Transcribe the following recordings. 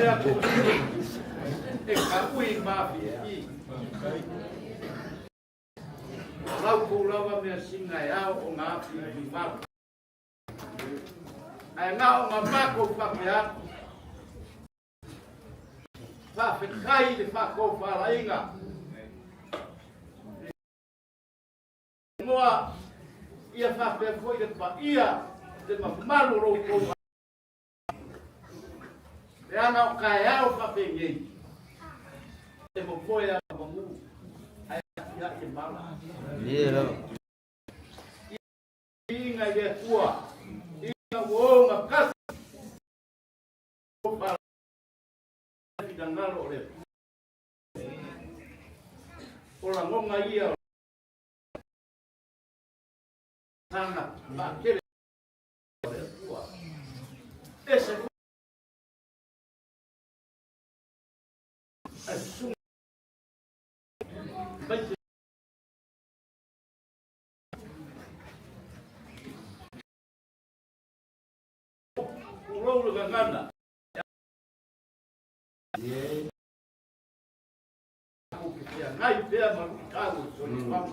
mea e kaui ma afifi. O lau kou lava mea singa e ao o ngā afifi malu. Ae na o ngā mākou whapea atu. Faafetai i le faatofalaiga. Moa ia faapea foi le paia le mamalu o lo outou leaga o taeao faapenei e momoe a mamu ae afia'i e mala. Iga i le Atua, ina ua ogatasi finagalo o le Atua. O lagona ia o tana faatele o le Atua. Ese ai susuga maise Tulou le gagana. Ko te feagai pea ma luitau o le soifuaga.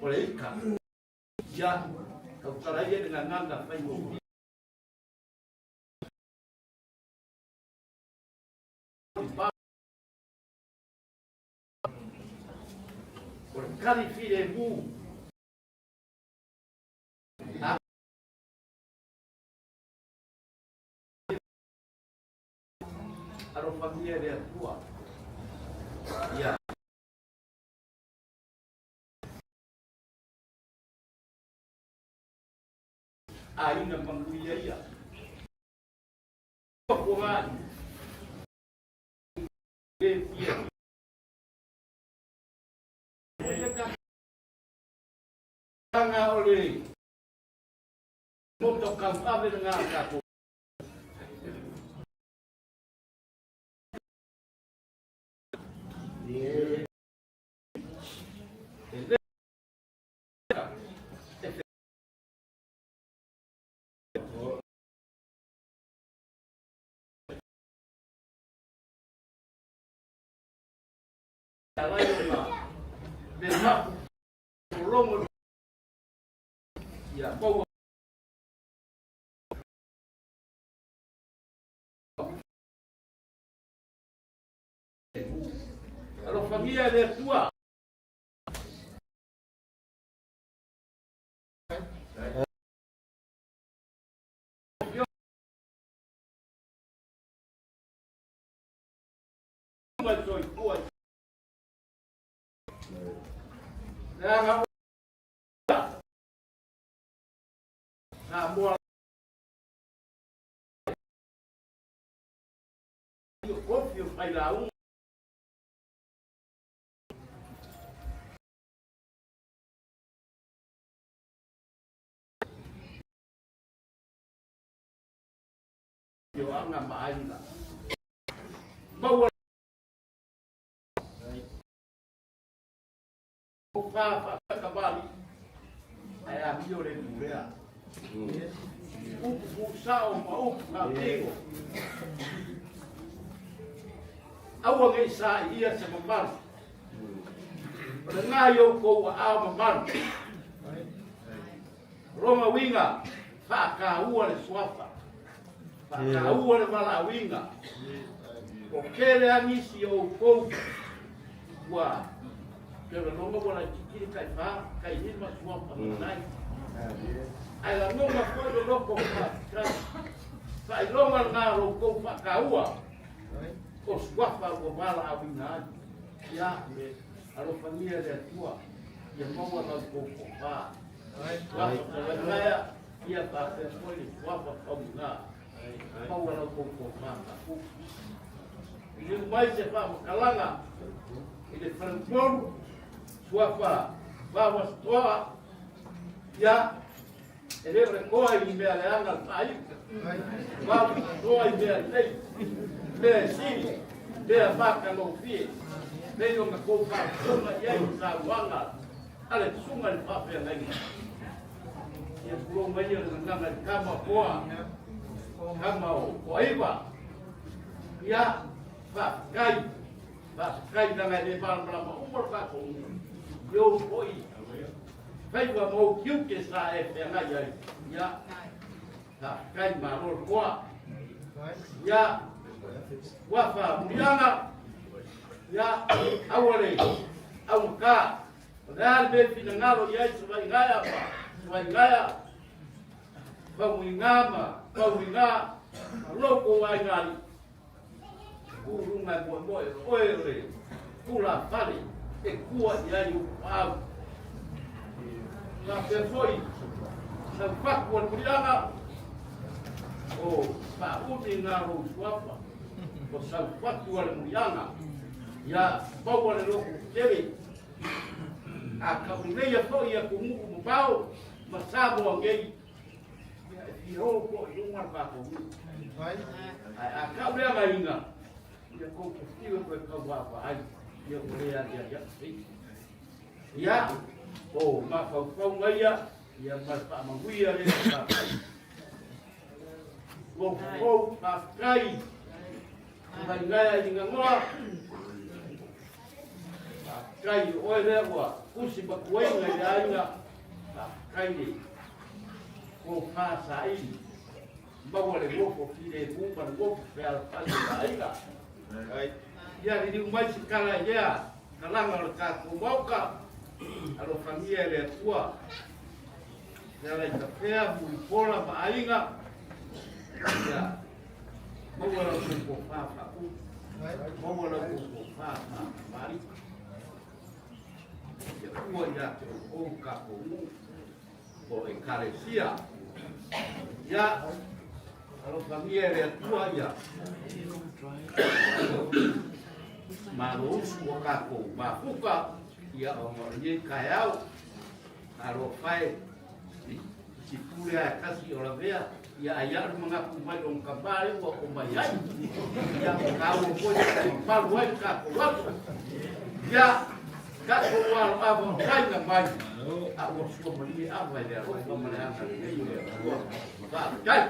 O le ika. Ia, tautala ia le gagana faigofie. O le kali filemu. Alofagia e le Atua. Ia. Aiga manuia ia. Ua le fia. Tanga o le moto kauave le ngā tātou. E le alai ona le mapu logo ia maua Alofagia e le Atua. Soifua. Leaga Samoa o kofi o failauga. Ioaga ma aiga. Maua fa faatakamali ae amio le pulea. Upu puusao ma upu faapingo. Aua ne i saia se mamalu. O lena i outou aao mamalu. O lona uiga, faataua le suafa, faataua le valaauina. O tele lava nisi o outou ua pei o lagona ua laitiiti le taifa, tailima suafa matai. Ae lagona foi le loto faafetai. Faailoga lena o lo outou faataua o suafa ua valaauina ai. Ia, alofagia e le Atua ia maua la outou tofa. Suafa ia faapea foi le suafa faugā. Maua la outou tofa kapu. Liliu mai se faamatalaga i le faleupolu, suafa Vawasitoa, ia, e le o le toa i ni mea leaga le faaiu. Vawasitoa i mea lelei, mea e sili, mea matagofie, pei ona tou faafofoga i ai i saunoaga a le susuga i le faafeagaiga. Ia tulou mai ia le gagaga i kama o toa, kama o Toaiva. Ia, faafetai, faafetai leaga e le malamalama uma le tatou nuu i ou foi faiva ma ou tiute sa e feagai ai. Ia, faafetai, malo le toa. Ia, Suafa Muliaga, ia, aua le augata. O le a le mea e finagalo i ai Savaigaea ma Savaigaea, Faumuiga ma Faumuiga, ma lo outou aiga alii, tu i luga e moemoe o oe o le tulafale e tua i ai ou tuaau. Faapea foi Saufatu o le Muliaga, o Faauni na lou suafa, o Saufatu a le Muliaga, ia maua le loto tele. A tauleia foi atunuu mamao ma Samoa nei, ia e fia o foi i luga le tatou nuu. Ae a tauleagaina, ia tou te fiu e toe tauvaavaai, ia ua le aliali atu se isi. Ia, o mafaufauga ia, ia ma le faamanuia lea o tatou. Ua fou faafetai, Vailea i Ganoa. Faafetai o oe lea ua tusi matuaina i le aiga. Faafetai le tofa saili. Maua le nofo filemu ma le nofo fealofani o le aiga. Ia liliu mai se tala i lea talaga o le tatou Maota. Alofagia e le Atua. Fealaitafea, Mulipola ma aiga. Ia maua la outou tofa faauu, maua la outou tofa faamalie. Ia ua ia te outou tatou nuu o Ekalesia. Ia, alofagia e le Atua ia Malousu o tatou mafuta, ia ona o lenei taeao, Talofa e, si pule lava e tasi o lavea, ia ai lava le manatu mai lona tama lea ua oo mai ai. Ia, ua taua foi e mamalu ai le tatou aso. Ia, tatou aloava o taina mai, a ua sua malie ava i le alofa ma le agalelei o le Atua. Faafetai.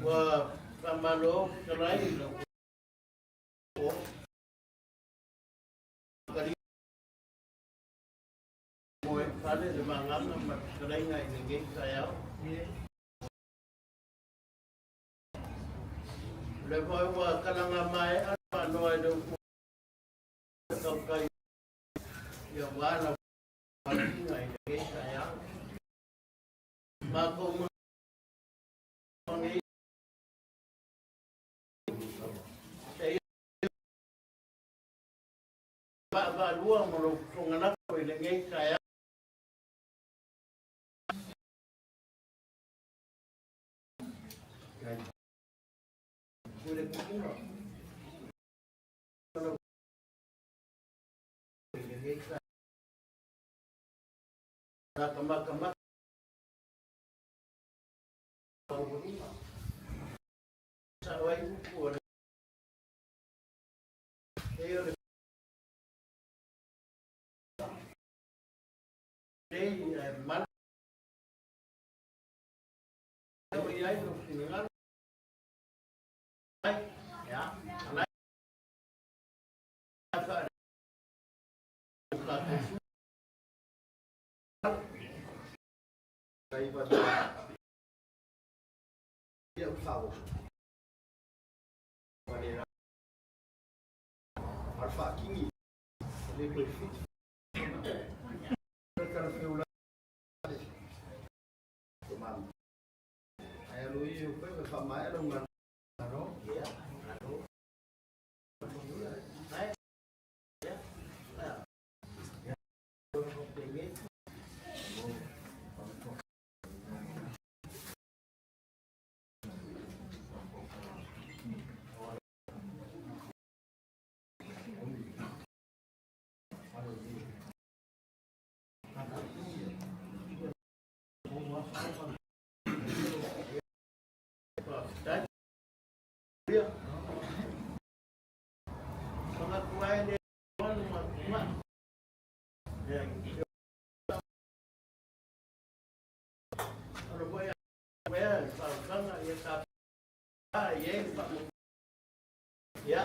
Ua faamalo fetalai i lau moe fale le magaga ma le fetalaiga i lenei taeao. O lea foi ua talaga maea le faanoa i le upu tautai ia aua lau faaaliga i lenei taeao. Matou Vaavaalua ma lou totogalako i lenei taeao. Makamaka maualuga. Sao ai upu o le e o le lei e malu o i ai lou finagalo ai ia alai fa ka Foi a le faautaga ia tapa i ai le faamoemoe. Ia,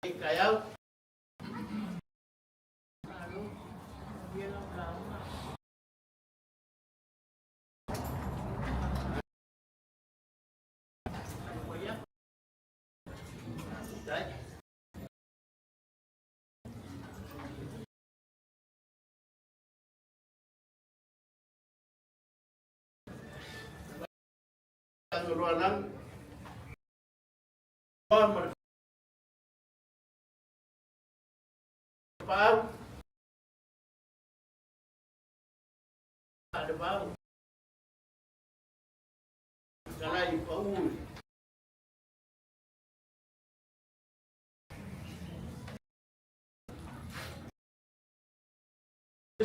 i taeao. Malo, manuia lau lauga. Paau le vau talai pau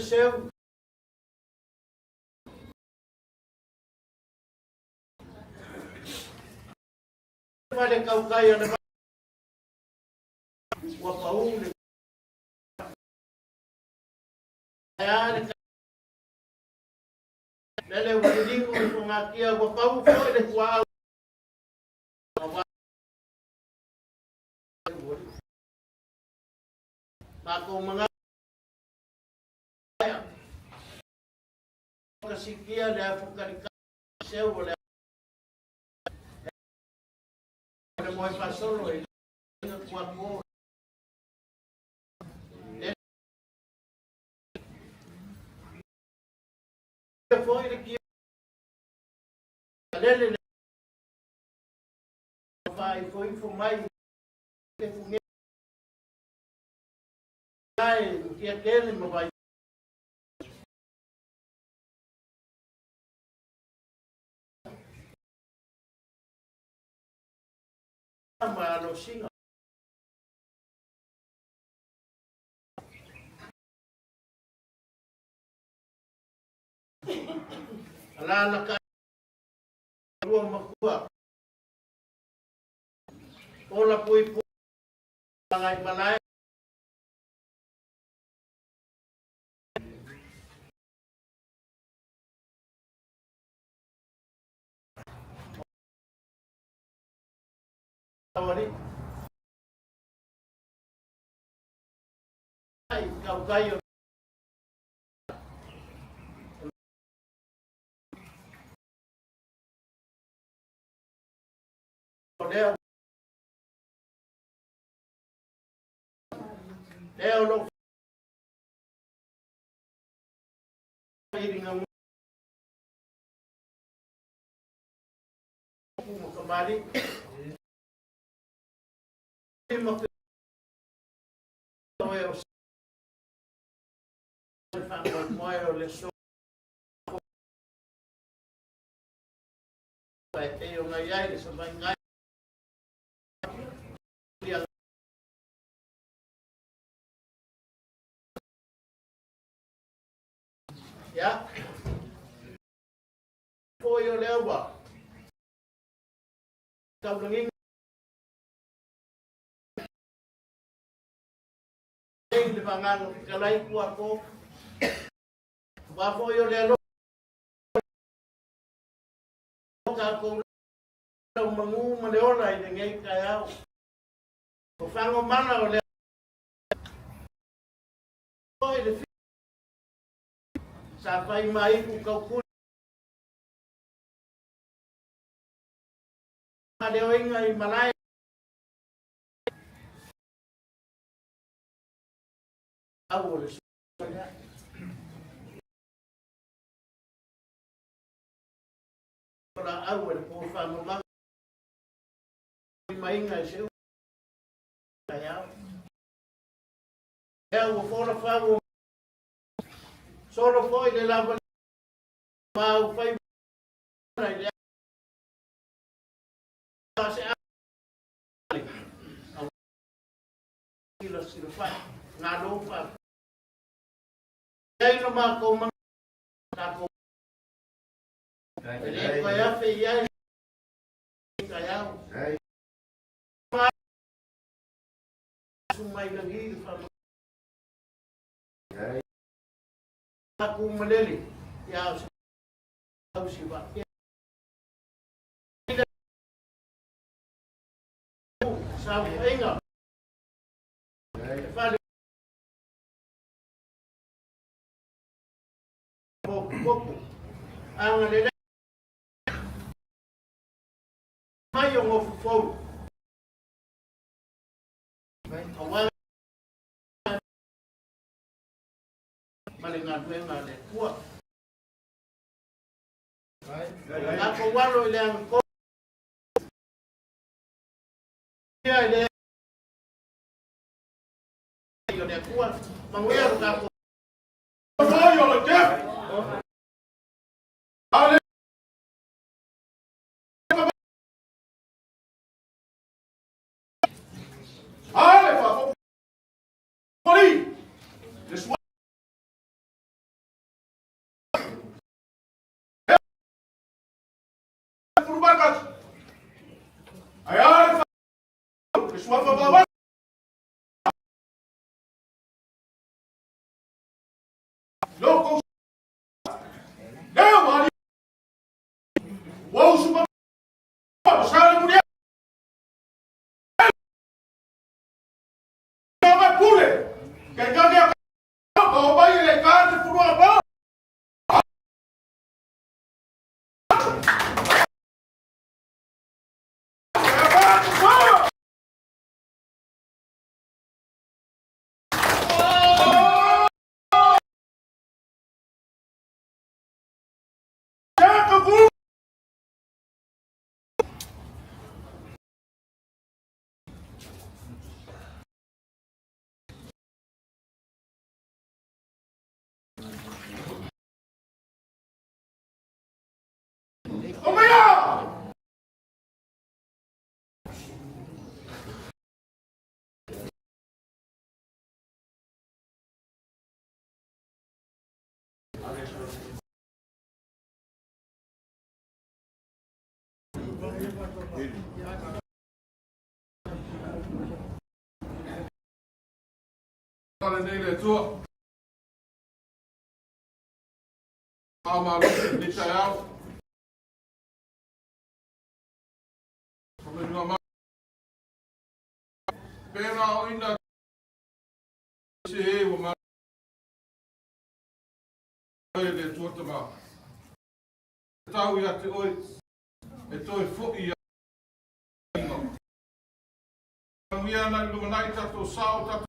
seu le kaukai o le ua pau le ae le lele ua liliu i fogatia ua pau foi le tuaau matou mga kasikia le afu kalika seu o le le moe fasolo i le kuako e foi le kia lele le fai foi fo mai ke funge ai kia kele ma vai ma lo singa ala la ka lua makua ola pui pui ngai malai awali ai kaukai o lea lea o lo iringa ma kamali ma o faamoemoe o le so e pei ona i ai le savaiga. Ia foi o le ua taulagiga le vagaga fetalai kuako ua foi o le alo tatou lau magu ma le ola i lenei taeao. O fago mana o le foi le sa fai mai ku kaukuli le oinga i malae au o le la au o le pōwhango mainga i se taeao. Ea ua fola fau solo foi le lava mau fai i le se ali au sila sila fai ngā lō fa ai no mākou mga tākou e le koe afe i ai taeao mai lagi le fa aku malele ia. Tausi faapea i le saofaiga e fale popo agalelei mai o gofu fou aua ma le galuega a le Atua. Tatou alo i le amiotonu i le o le Atua, manuia lo tatou. Lenei le Atua. Faamalo i lenei taeao. Faamanuia mai. Pena o ina se e ua malo e le Atua tama. Tau ia te oe e toe foi ia inga. Manuia na i lumanai tatou sao tatou.